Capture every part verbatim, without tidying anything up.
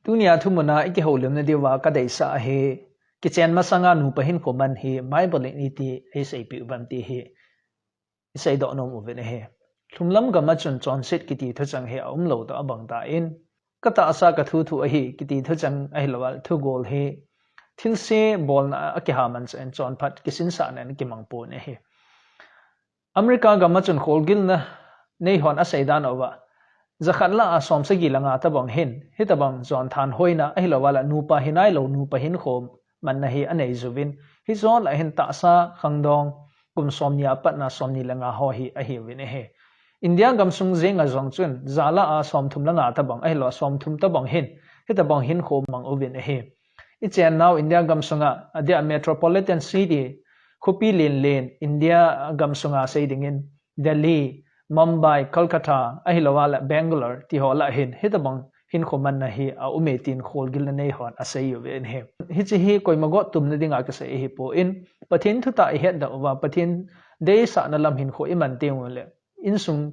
Tunia thumuna i kihoulimna diuva ka deisah ahi, kichen masanga nupa hinkho man hi Bible in iti eiseipeh uvem ti hi iseidoh nom uvin ahi. Lhumlam gam a chun chonset kiti thucheng hi aumlou tah abang tan, ka tahsa ka thu thu ahi kiti thucheng ahilouleh thugol hi thilse bolna a kiha manchah in chonphat kisinsahna in kimang pon ahi. America gam a chun kholgilna nei hon asei dan uva, jakhat lah a somsagi le nga tabang hin, hitabang chon thanhoina ahilouleh nupa hinailou, nupa hinkho manna hi anei jiuvin, hiche lah a hin tahsa khangdong kum somni a patna somni le nga ho hi ahiuvin ahi. India gamsung jenga jong chun, ja lah a somthum le nga tabang ahilouleh somthum tabang hin, hitabang hinkho mang uvin ahi. I chennau India gamsunga, adia metropolitan city, khopi lenlen, India gamsunga sei dingin, Delhi, Mumbai, Kolkata, ahilouleh Bangalore, ti ho lah a hin, hitabang hinkho manna hi aume tin kholgilna nei hon asei uvin ahi. Hiche hi koima gottumna dinga kisei ahipon, Pathen thutah i hetdoh uva, Pathen deisahna lam hinkho i man teng uleh, insung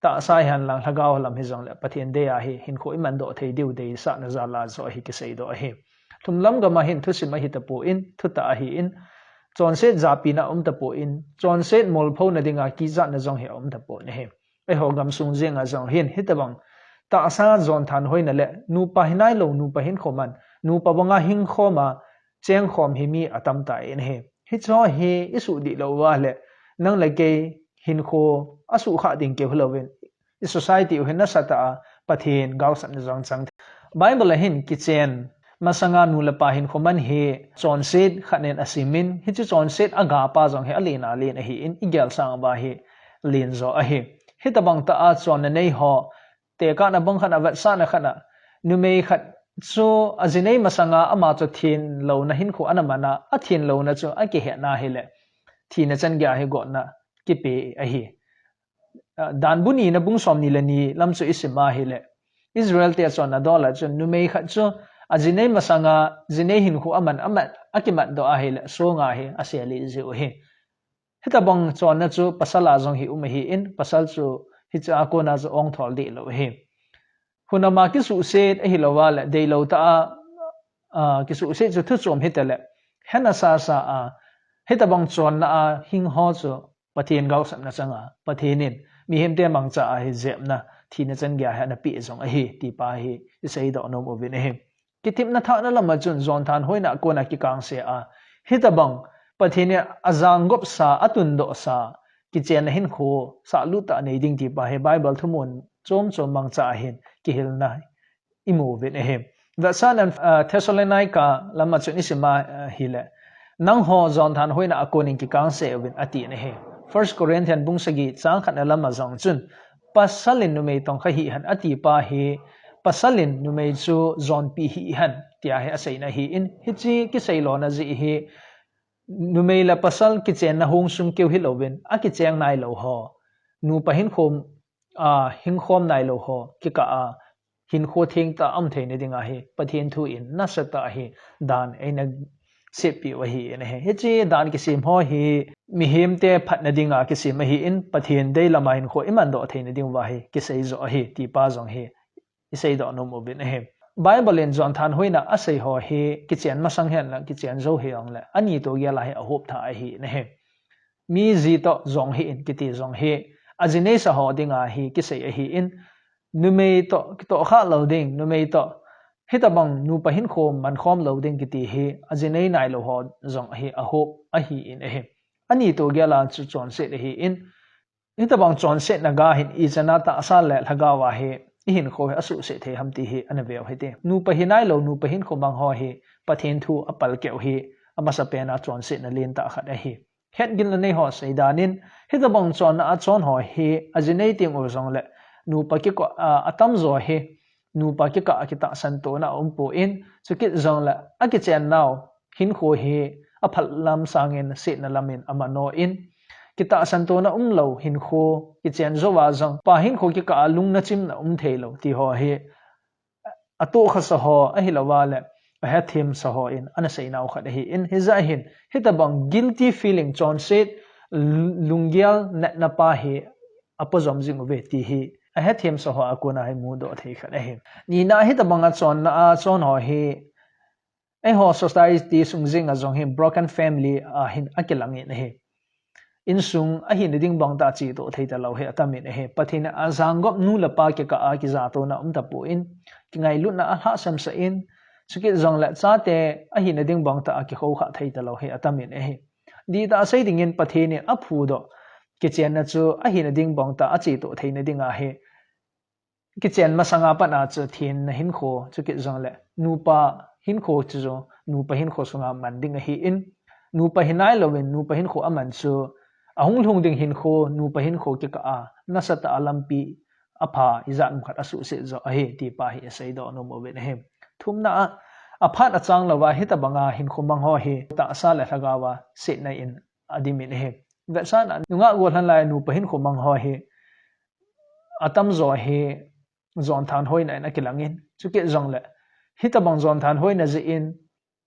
tahsa hihen lang lhagao lam hijongleh Pathen dei a hi hinkho i mandoh thei diu deisahna jal a joh hi kiseidoh ahi. Lhumlam gam a hin thusim ahi tapon, thutah ahin, chonset japina um tapon, chonset molphona dinga kichatna jong hi aum tapon ahi. Eiho gamsung jenga jong hin, hitabang tahsa chon thanhoina le nupa hinailou, nupa hinkho man, nupa banga hinkho ma, chengkhom hi mi atam tan ahi. Hiche hi i suhdih lou uva leh, nang le kei hinkho asuhkhah ding keu hilouvin, i society u hi nasatah a Pathen gaosapna jong chang. Bible a hin kichen masanga nu le pa hinkho man hi chonset khat in asemin, hiche chonset agapa jong hi alen alen ahin, i gel sang uva hi alen joh ahi. Hitabang tah a chonna nei ho, tekahna bang khat a, vetsahna khat a, numei khat chu ajinei masanga ama chu thenlouna hinkho ana man a, athenlouna chu akihetna hileh, thina chan geiya hi gotna kipe ahi. Ah, Dan bu nina bung somni le ni lam chu i sim a hileh, Israel te chonna dol a chun numei khat chu ajinei masanga jinei hinkho aman, aman, akimatdoh a hileh, songa hi aseli jiu ahi. Hitabang chonna chu pasal a jong hi um ahin, pasal chu hiche a kona chu ongthol deh lou ahi. Hunam a kisuhset ahilouleh, deilou tah a, ah, kisuhset chu thu chom hitaleh, hena sasa a, hitabang chonna a hing ho chu Pathen gaosapna changa, Pathen in mihemte mangcha a hi jepna, thina chan geiya hi ana peh jong ahi, ti pa hi iseidoh nom uvin ahi. Kitepna thahna lam a chun chon thanhoina a kona kikangse a, hitabang Pathen in ajanggopsa, atundohsa, kichenna hinkho sahlut tah nei ding ti pa hi Bible thumun chom chom mangcha a hin kihilna i mu uvin ahi. Vetsahnan, ah, Thessalonica lam a chun i sim a, ah, hileh, nangho chon thanhoina a konin kikangse uvin atin ahi. First Corinthian bung sagi chang khatna lam a jong chun, pasal in numei tongkha hih hen ati pa hi, pasal in numei chu jonpi hih hen, tia hi aseina ahin, hiche kiseilona jeh hi, numei le pasal kichenna hung sung keu hilouvin, akicheng nailou ho, nupa hinkho, ah, hingkhom nailou ho kikah a, hinkho thengtah a um theina dinga hi Pathen thu in nasatah a hi dan eina seppeh u ahin ahi. Hiche dan kisem ho hi mihemte phatna dinga kisem ahin, Pathen deilam a hinkho i mandoh theina diuva hi kisei joh ahi, ti pa jong hi iseidoh nom uvin ahi. Bible in chon thanhoina asei ho hi kichen masang hen lang, kichen jou hijongleh, ani toh gel a hi ahop tha ahin ahi. Mi ji toh jong hih in kiti jong hi, ajinei sa ho dinga hi kisei ahin, numei toh kitoh khah lou ding, numei toh, hitabang nupa hinkho mankhom lou ding kiti hi, ajinei nailou ho jong hi ahop ahin ahi. Ani toh gel a chu chonset ahin, hitabang chonsetna ga hin ichan a tahsa le lhagao a hi i hinkho hi asuhset thei ham ti hi ana veu hite. Nupa hinailou, nupa hinkho mang ho hi Pathen thu apalkeh u hi, amasapen a chonsetna lentah khat ahi. Hetgilna nei ho seidan in, hitabang chonna a chon ho hi ajinei teng u jongleh, nupa kikah, a, atamjo hi, nupa kikah a kitahsan tona aumpon, chukit jongleh, akichennau hinkho hi aphallam sangin setna lam in amanoh in, kitahsan tona umlou hinkho kichen jouva jong, pa hinkho kikah a lungna chimna um theilou ti ho hi, atohkhasa ho ahilouva leh, ahetthemsa ho in ana seinau khat ahin, hijeh hin, hitabang guilty feeling, chonset, lunggel natna pa hi apo jom jing uve ti hi ahethem sa ho a kona hi mudoh thei khat ahi. Nina hitabanga chonna a chon ho hi eiho society sung jeng a jong hi broken family a hin akilang in ahi. Insung ahina ding bang tah a cheto thei talou hi atam in ahi. Pathen in ajangop nu le pa kikah a kijatona um tapon, kingailutna alhahsam sah in, chukit jongle chate ahina ding bang tah a kikhoukhah thei talou hi atam in ahi. Dihtah a sei dingin Pathen in aphudoh kichenna chu ahina ding bang tah a cheto theina dinga hi kichen masanga pat a chu thenna hinkho, chukit jongle nupa hinkho chu nupa hinkho sunga man ding ahin, nupa hinai louvin nupa hinkho aman chu ahung lhung ding hinkho, nupa hinkho kikah a nasatah a lampi apha ijat um khat asuhset joh ahi ti pa hi iseidoh nom uvin ahi. Thumna a, aphat achang louva hitabanga hinkho mang ho hi tahsa le lhagao a setna in adim in ahi. Vetsahna, nungah gollhang lai nupa hinkho mang ho hi atamjo hi jonthanhoina in akilang in, chukit jongle hitabang jonthanhoina jeh in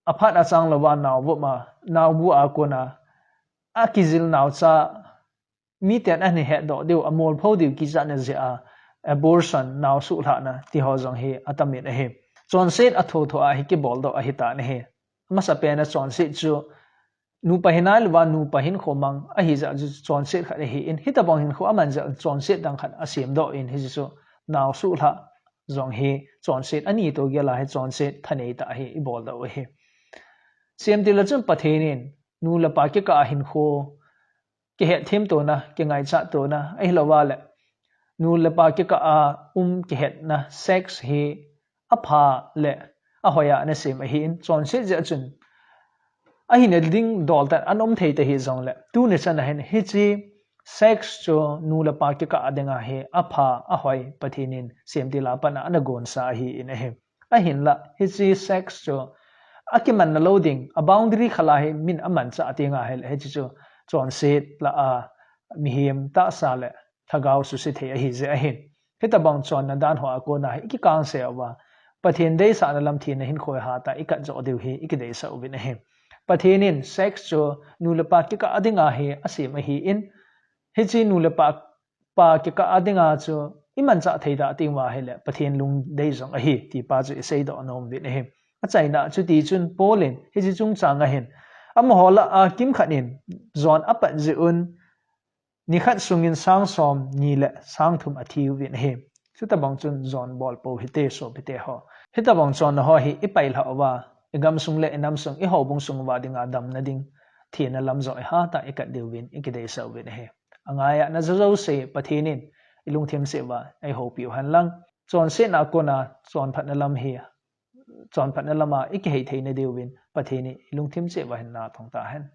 aphat achang louva naovop a, naobu a kona akijil naocha miten ahin hetdoh diu, amolpho diu kichatna jeh a abortion, nao suhlhahna ti ho jong hi atam in ahi. Chonset athotho a hi kiboldoh ahitan ahi. Amasapen a chonset chu nupa hinai louva nupa hinkho mang ahijeh chu chonset khat ahin, hitabang hinkho aman jeh chonset dang khat asemdoh in, hiche chu nao suhlhah jong hi chonset ani toh gel a hi chonset thanei tah hi iboldoh u ahi. Semtil a chun Pathen in nu le pa kikah a hinkho kihetthemtona, kingaichatona ahilouva le nu le pa kikah a um kihetna, sex hi apha le ahoi a ana sem ahin, chonset jeh chun ahina ding dol tah ana um thei tahih jongle, tuni chan a hin hiche sex chu nu le pa kikah a dinga hi apha ahoi Pathen in semtil a pat a ana gonsa ahin ahi. Ahinla hiche sex chu akimanna lou ding, a boundary khel a hi min amanchah tenga hile hiche chu chonset lah a mihem tahsa le lhagao suse thei ahijeh ahin, hitabang chonna dan ho a kona hi ikikangse uva Pathen deisahna lam, thenna hinkho hatah a ikat joh diu hi ikideisah uvin ahi. Pathen in sex chu nu le pa kikah a dinga hi asem ahin, hiche nu le pa, pa kikah a dinga chu imanchah thei tah tenguva hile Pathen lungdei jong ahi ti pa chu iseidoh nom uvin ahi. Achaina, chutichun Paul in hiche chungchang a hin amaho lah a kimkhat in jon apat jeh un nikhat sungin sang som ni le sang thum athi uvin ahi. Chutabang chun jon bolpou hite sopite ho. Hitabang chonna ho hi ipailhah uva, igamsung le inamsung, ihoubung sung uva dinga damna ding, thenna lam joh ihatah a ikat diuvin ikideisah uvin ahi. Angaina jouse Pathen in ilungthim cheh uva eihoupi u hen lang, chonsetna a kona chonphatna lam hi, chonphatna lama ikihei theina diuvin Pathen in ilungthim cheh uva hin nathong tahen.